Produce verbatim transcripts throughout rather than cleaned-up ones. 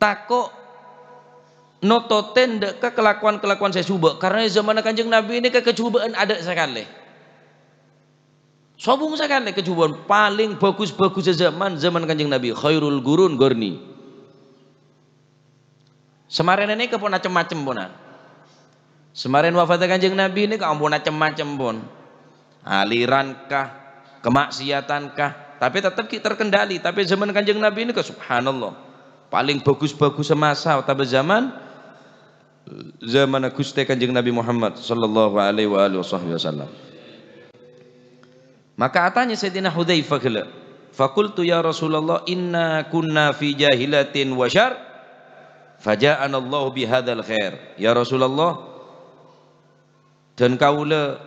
tako' notote dâ' ka kalakowan-kalakowan sè jhubâ'. Karna è zamanna Kanjeng Nabi nèka kajhubâ'ân adâ' sakalè. Sobung sakalè kajhubâ'ân. Palèng bhâghus-bhâghussâ zaman, zaman Kanjeng Nabi. Khairul qurun qarni. Samarèna nèka pon cem-macem pona. Samarèna wafatta Kanjeng Nabi nèka ampon cem-macem pon. Aliran kah, kamaksiatan kah, tapè tettep ghi' terkendali. Tapè zaman Kanjeng Nabi nèka, subhanallah, palèng bhâghus-bhâghussâ masa otabâ zaman, zamanna Ghustè Kanjeng Nabi Muhammad sallallahu alaihi wa alihi wasahbihi wasallam. Maka atanya Sayyidina Hudzaifah ghellâ', "Faqultu, ya Rasulullah, inna kunna fi jahilatin wa syarr, faja'anallahu bihadzal khair." Ya Rasulullah, dân kaulâ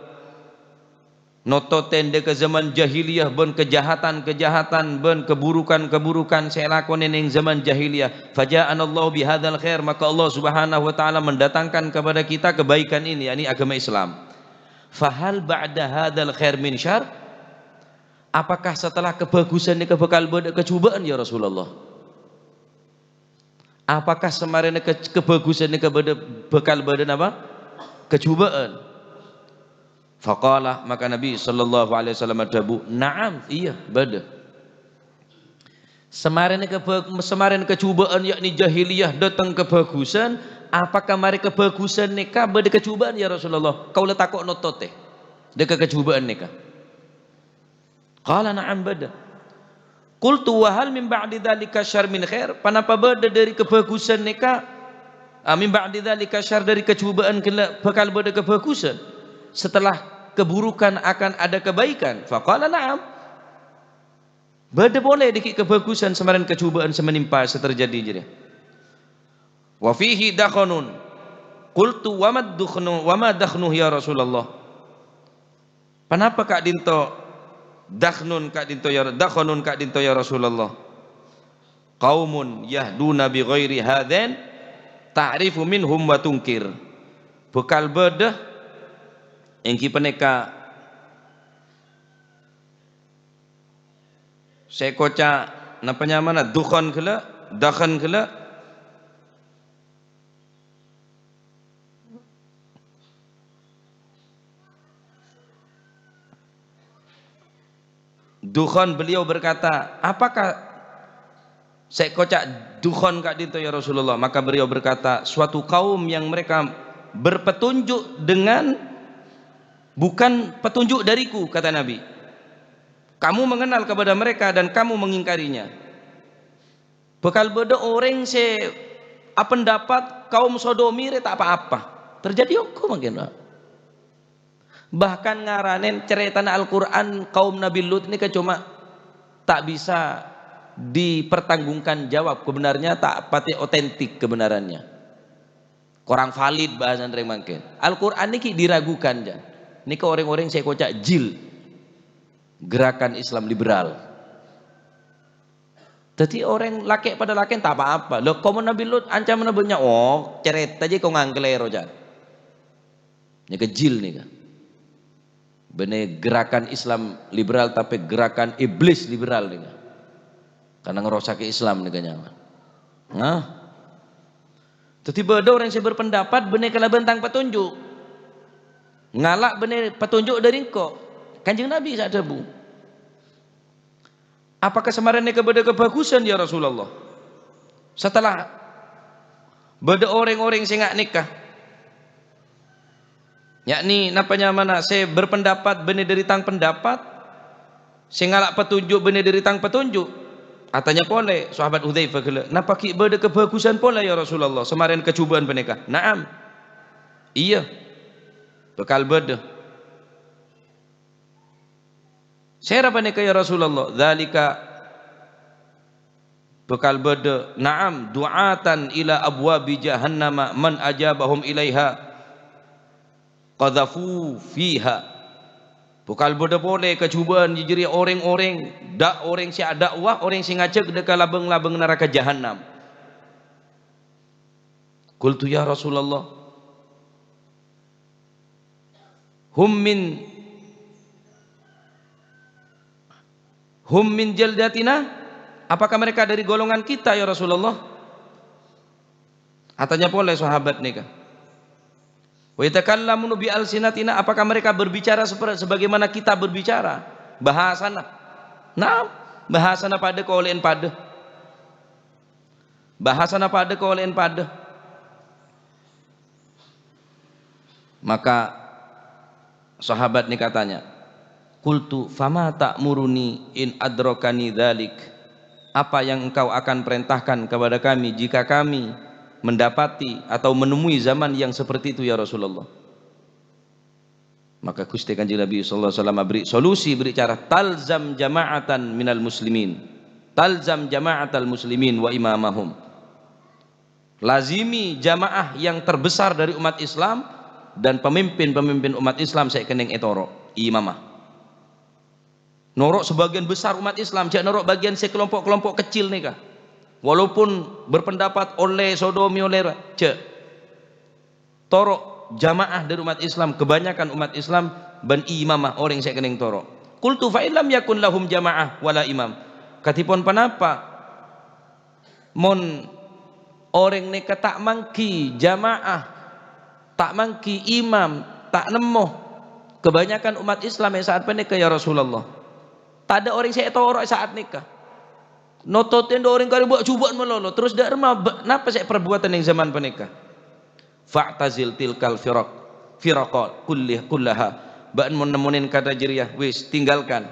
notote dâ' ka zaman jahiliyah bân kajahatan-kajahatan bân kaburukan-kaburukan sè èlakonè neng zaman jahiliyah. "Faja'anallahu bihadzal khair," maka Allah Subhanahu wa Ta'ala mendatangkan kepada kita kebaikan ini, yakni agama Islam. "Fahal ba'da hadzal khair min syarr?" Apakah setelah kabhâghusân nèka bhâkal bâdâ kajhubâ'ân, ya Rasulullah? Apakah samarèna ke-, kabhâghusân nèka bâdâ, bhâkal bâdâ napa? Kajhubâ'ân. Faqala, maka Nabi sallallahu alaihi wasallam adhâbu, "Na'am, iyâ, bâdâ." Samarèna kabhâ-, samarèna kajhubâ'ân, yakni jahiliyah, dâteng kabhâghusân, apakah marè kabhâghusân nèka bâdâ kajhubâ'ân, ya Rasulullah? Kaulâ tako' nototè dâ' ka kajhubâ'ân nèka. Qala, "Na'am, bâdâ." Qultu, "Wa hal min ba'di dzalika syarr min khair?" Ponapa bâdâ dâri kabhâghusân nèka, ah, min ba'di dzalika syarr, dâri kajhubâ'ân ghellâ' bhâkal bâdâ kabhâghusân? Setelah keburukan akan ada kebaikan? Faqala, "Na'am." Bâdâ polè dâgghi' kabhâghusân samarèna kajhubâ'ân sè menimpa sè terjadi jârèya. "Wa fihi dakhanun." Qultu, "Wa mad dukhnu, wa ma dakhnuh ya Rasulullah?" Ponapa ka'dinto dakhnun ka'dinto ya, dakhanun ka'dinto ya Rasulullah? "Qaumun yahduna bi ghairi hadzain ta'rifu minhum wa tunkir." Bhâkal bâdâ èngghi panèka sè èkoca' napa nyamana? Dukhan ghellâ', dakhan ghellâ'. Dukhan, beliau berkata, "Apakah sè èkoca' dukhan ka'dinto, ya Rasulullah?" Maka beliau berkata, "Suatu kaum yang mereka berpetunjuk dengan bukan petunjuk dariku," kata Nabi. "Kamu mengenal kepada mereka dan kamu mengingkarinya." Bhâkal bâdâ orèng sè apendapat kaum Sodom rè ta' pa-apa. Terjadi ongghu mangkèn, Pak. Bahkan ngaranè carètana Al-Qur'an kaum Nabi Lut nèka coma ta' bisa dipertanggungjawab, kebenarnya ta' patè otentik kebenarannya. Korang valid bhâsana rèng mangkèn. Al-Qur'an nèka diragukan, jân. Nèka orèng-orèng sè èkoca' jil, gerakan Islam liberal. Dhâddhi orèng lakè' padâ lakè' ta' pa-apa. Lho, kaum Nabi Lut ancamanna bânnya', oh, carèta jiyâ kong angklèro, jân. Nèka jil nèka. Bânnè gerakan Islam liberal, tapè gerakan iblis liberal nèka. Karena ngerosak Islam nèka nyaman. Nah. Dhâddhi bâdâ orèng sè berpendapat bânnè kalabân tang petunjuk. Ngala' bânnè petunjuk dâri engko'. Kanjeng Nabi sè adhâbu. Apakah samarèna nèka bâdâ kabhâghusân, ya Rasulullah? Setelah bâdâ orèng-orèng sè nga' nèka, yakni napa nyamana, sè berpendapat bânnè dâri tang pendapat, sè ngala' petunjuk bânnè dâri tang petunjuk. Atanya polè sahabat Hudzaifah ghellâ', "Napa ghi' bâdâ kabhâghusân polè, ya Rasulullah, samarèna kajhubâ'ân panèka?" "Na'am." "Iyâ. Bhâkal bâdâ." "Sèra panèka, ya Rasulullah?" "Dzalika bhâkal bâdâ, na'am, du'atan ila abwabi jahannama man ajabahum ilaiha qadzafu fiha." Bhâkal bâdâ polè kajhubâ'ân jârèya orèng-orèng, dâ', orèng sè adâ'wah, orèng sè ngajhâk dâ' ka labâng-labâng naraka jahannam. Qultu, "Ya Rasulullah, hum min, hum min jaldatina? Apakah mereka dari golongan kita, ya Rasulullah?" Atanya polè sahabat nèka, "Wa yatakallamuna bi alsinatina, apakah mereka berbicara seper-, sebagaimana kita berbicara?" Bahasana. Nah, bahasana padâ, kaulâ'ân padâ. Bahasana padâ, kaulâ'ân padâ. Maka sahabat nèka tanya, "Qultu, fama ta'muruni in adrakani dzalik?" "Apa yang engkau akan perintahkan kepada kami jika kami mendapati atau menemui zaman yang seperti itu, ya Rasulullah?" Maka Ghustè Kanjeng Nabi sallallahu alaihi wasallam aberri' solusi, aberri' cara, "Talzam jama'atan minal muslimin. Talzam jama'atal muslimin wa imamahum." Lazimi jamaah yang terbesar dari umat Islam dan pemimpin-pemimpin umat Islam sè kennèng ètoro', imamah. Noro' sebagian besar umat Islam, jhâ' noro' bagian sè kelompok-kelompok kecil nèka. Walaupun berpendapat ollè sodomi, ollè ra-, jhâ'. Toro' jamaah dari umat Islam, kebanyakan umat Islam bân imamah orèng sè kennèng toro'. Qultu fa in lam yakun lahum jamaah wala imam. Kadhipon ponapa? Mon orèng nèka ta' mangghi jamaah, ta' mangghi imam, ta' nemmo kebanyakan umat Islam è sa'at panèka, ya Rasulullah. Tadâ' orèng sè ètoro' è sa'at nèka. Nototè dâ' orèng karè bâ'-jubâ'ân malolo. Terros dâ' remma bâ-, napa sè èparbuwâdhân è zaman panèka? "Fa'tazil tilkal firaq, firaqa kulli-, kullaha." Bâ'na mon nemmonè kata jârèya, wis, tinggalkan.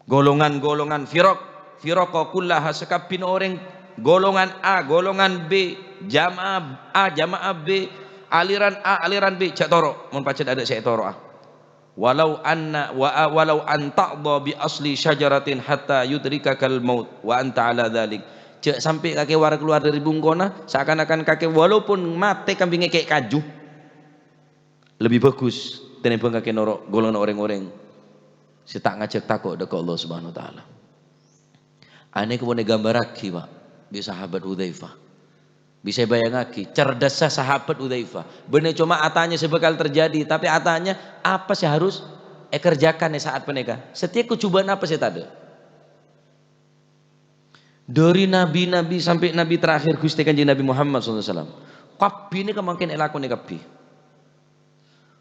Golongan-golongan firaq, firaqa kullaha, sakabbhina orèng, golongan A, golongan B, jamaah A, jamaah B, aliran A, aliran B, jhâ' toro', mon pajhât adâ' sè ètoro'a. "Walau anna, wa, walau an ta'dha bi asli syajaratin hatta yudrikakal maut, wa anta ala dzalik." Jhâ' sampè' kakè wara kalowar dâri bungkona, saakan-akan kakè walaupun matè kambingngè kè' kaju. Lebbi bhâghus tènèmbhâng kakè noro' golongan orèng-orèng sè ta' ngajhâk tako' dâ' ka Allah Subhanahu wa Ta'ala. Anèka pon èghâmbhârraghi, Pak, bi' sahabat Hudzaifah. Bisa èbâjângaghi cerdhâssa sahabat Hudzaifah. Bânnè coma atanya sè bhâkal terjadi, tapè atanya apa sè harus èkerjakan è sa'at panèka. Satèya kajhubâ'ân apa sè tadâ'? Dâri nabi-nabi sampè' nabi terakhir Ghustè Kanjeng Nabi Muhammad sallallahu alaihi wasallam, kabbhi nèka mangkèn èlakonè kabbhi.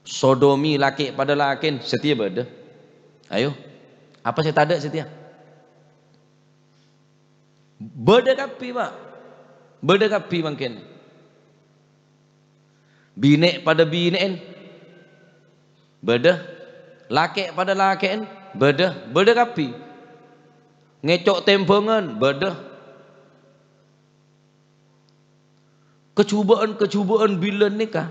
Sodomi lakè' padâ lakè'en, satèya bâdâ. Ayo, apa sè tadâ' satèya? Bâdâ kabbhi, Pak. Bâdâ kabbhi mangkèn. Binè' padâ binè'en, bâdâ. Lakè' padâ lakè'en, bâdâ. Bâdâ kabbhi. Ngèco' tèmbhângan, bâdâ. Kajhubâ'ân-kajhubâ'ân bilân nèka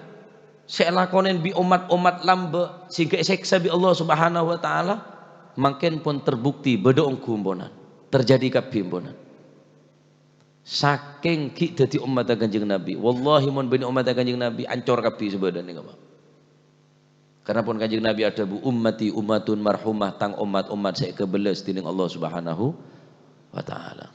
sè èlakonè bi' ommat-ommat lambâ' sehingga èsèksa bi' Allah Subhanahu wa Ta'ala, mangkèn pon terbukti bâdâ ongghu emponan, terjadi kabbhi emponan. Sakèng ghi' dhâddhi ommatta Kanjeng Nabi. Wallahi, mon bânnè ommatta Kanjeng Nabi, ancor kabbhi sè bâdâ nèka, Pak. Karna pon Kanjeng Nabi adhâbu, "Ummati ummatun marhumah," tang ommat-ommat sè èkabellâs dèning Allah Subhanahu wa Ta'ala.